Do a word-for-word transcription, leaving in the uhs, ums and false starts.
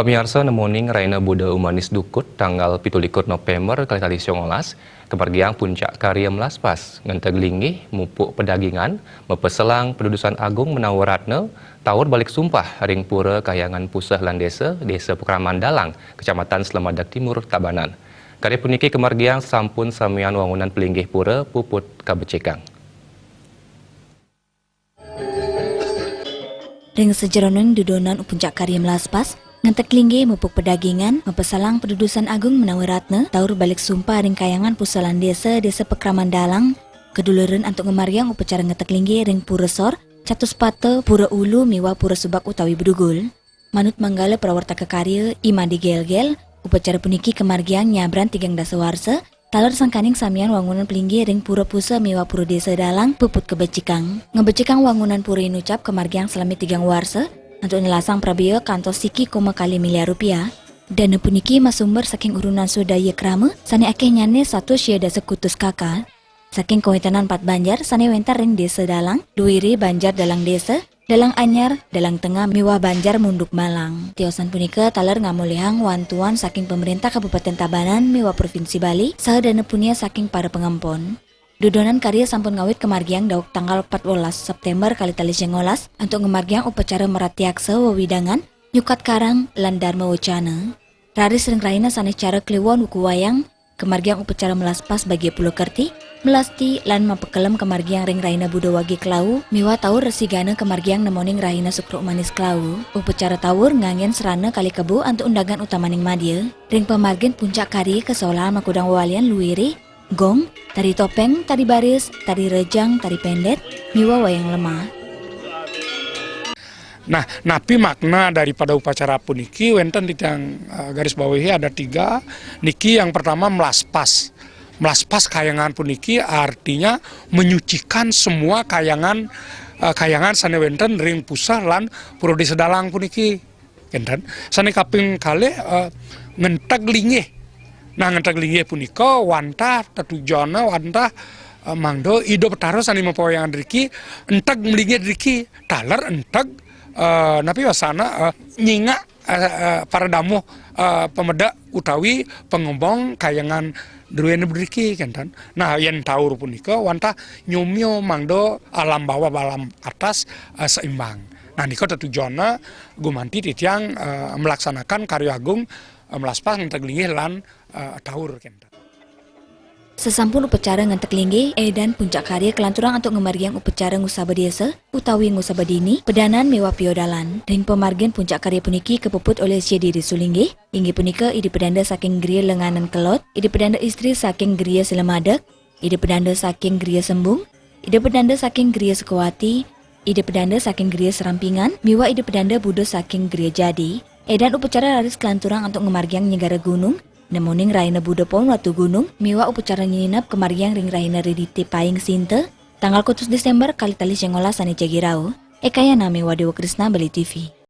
Pamiarsa, nemoning Rahina Buda Umanis Dukut, tanggal pitu likur Nopémber kali tali songolas, kamargiang puncak karya Melaspas, ngenteg linggih, mupuk pedagingan, mapeselang pedudusan agung menawi ratna, taur balik sumpah ring Pura Kahyangan Puseh lan Désa, Désa Pakraman Dalang, Kecamatan Slemadeg Timur, Tabanan. Karya puniki kamargiang sampun samian wangunan pelinggih pura puput kabecikang. Ring sajeroning dudonan puncak karya Melaspas, ngenteg linggih, mupuk pedagingan, mapeselang pedudusan agung menawi ratna, taur balik sumpah ring Kahyangan Puseh lan Désa, Désa Pakraman Dalang, kadulurin antuk ngamargiang upacara ngenteg linggih ring Pura Sor, Catuspata, Pura Ulu miwah Pura Subak utawi Bedugul. Manut manggala prawartaka karya I Made Gelgel, upacara puniki kamargiang nyabran tigang dasa warsa, taler sangkaning samian wangunan pelinggih ring Pura Puseh miwah Pura Désa Dalang puput kabecikang. Ngabecikang wangunan pura inucap kamargiang salami tigang warsa, antuk nelasang prabéa kantos siki koma kalih miliar rupiah. Dana puniki masumber saking urunan swadaya krama sané akéhnyané satus sia dasa kutus kaka. Saking kawéntenan pat banjar sané wénten ring Désa Dalang, Luwiré, Banjar Dalang Désa, Dalang Anyar, Dalang Tengah miwah Banjar Munduk Malang. Tiosan punika taler ngamolihang wantuan saking Pemerintah Kabupaten Tabanan miwah Provinsi Bali saha dana punia saking para pangempon. Dudonan karya sampun ngawit kamargiang dauk tanggal empat belas September kali tali songolas antuk ngamargiang upacara mratiaksa wewidangan, nyukat karang, lan Dharma Wacana. Raris ring rahina sané cara kliwon wuku wayang, kamargiang upacara Melaspas Bagia Pulo Kerti, Melasti, lan mapakelem kamargiang ring rahina Buda Wage Kelawu miwah Taur Resi Gana kamargiang nemoning rahina Sukra Umanis Kelawu. Upacara taur nganggén srana kalih kebo antuk undangan utamaning madya. Ring pamargin puncak karya kasolahan makudang walian Luwiré, gong, tari topéng, tari baris, tari rejang, tari péndét, miwah wayang lemah. Nah, napi makna daripada upacara puniki? Wénten titiang, eh, garis bawahi ada tiga. Niki yang pertama, melaspas. Melaspas kahyangan puniki artinya menyucikan semua kahyangan, eh, kahyangan sané wénten ring Puseh lan Pura Désa Dalang puniki. Kénten. Sané kaping kalih, eh, ngenteg linggih. Nah, ngenteg linggih punika wantah tetujonna wantah, eh, mangda Ida Betara sané mapawayangan driki, enteg malinggih driki, taler enteg, eh, napi wasana, eh, nyingak, eh, eh, para damuh, eh, pamedek utawi pangembong kahyangan druéné driki, kénten. Nah, yén taur punika wantah nyomia mangda alam bawah alam atas, eh, seimbang. Nah, nika tetujonna gumanti titiang, eh, melaksanakan karya agung, eh, melaspas ngenteg linggih lan, eh, taur, kénten. Sasampun upacara ngenteg linggih, édan puncak karya kalanturang antuk ngamargiang upacara ngusaba désa utawi ngusaba dini, pedanan miwah piodalan. Ring pamargin puncak karya puniki kapuput olih Sia Diri Sulinggih, inggih punika Ida Pedanda saking Griya Lenganan Kelod, Ida Pedanda Istri saking Griya Silamadeg, Ida Pedanda saking Griya Sembung, Ida Pedanda saking Griya Sukawati, Ida Pedanda saking Griya Serampingan, miwah Ida Pedanda Buda saking Griya Jadi. Édan upacara raris kalanturang antuk ngamargiang nyegara gunung, nemoning rahina Buda Pon Watu Gunung, miwah upacara nyinineb kamargiang ring rahina Ridité Paing Sinta, tanggal kutus Désémber kali tali songolas sané jagi rauh. Eka Yana miwah Déwa Krisna, Bali T V.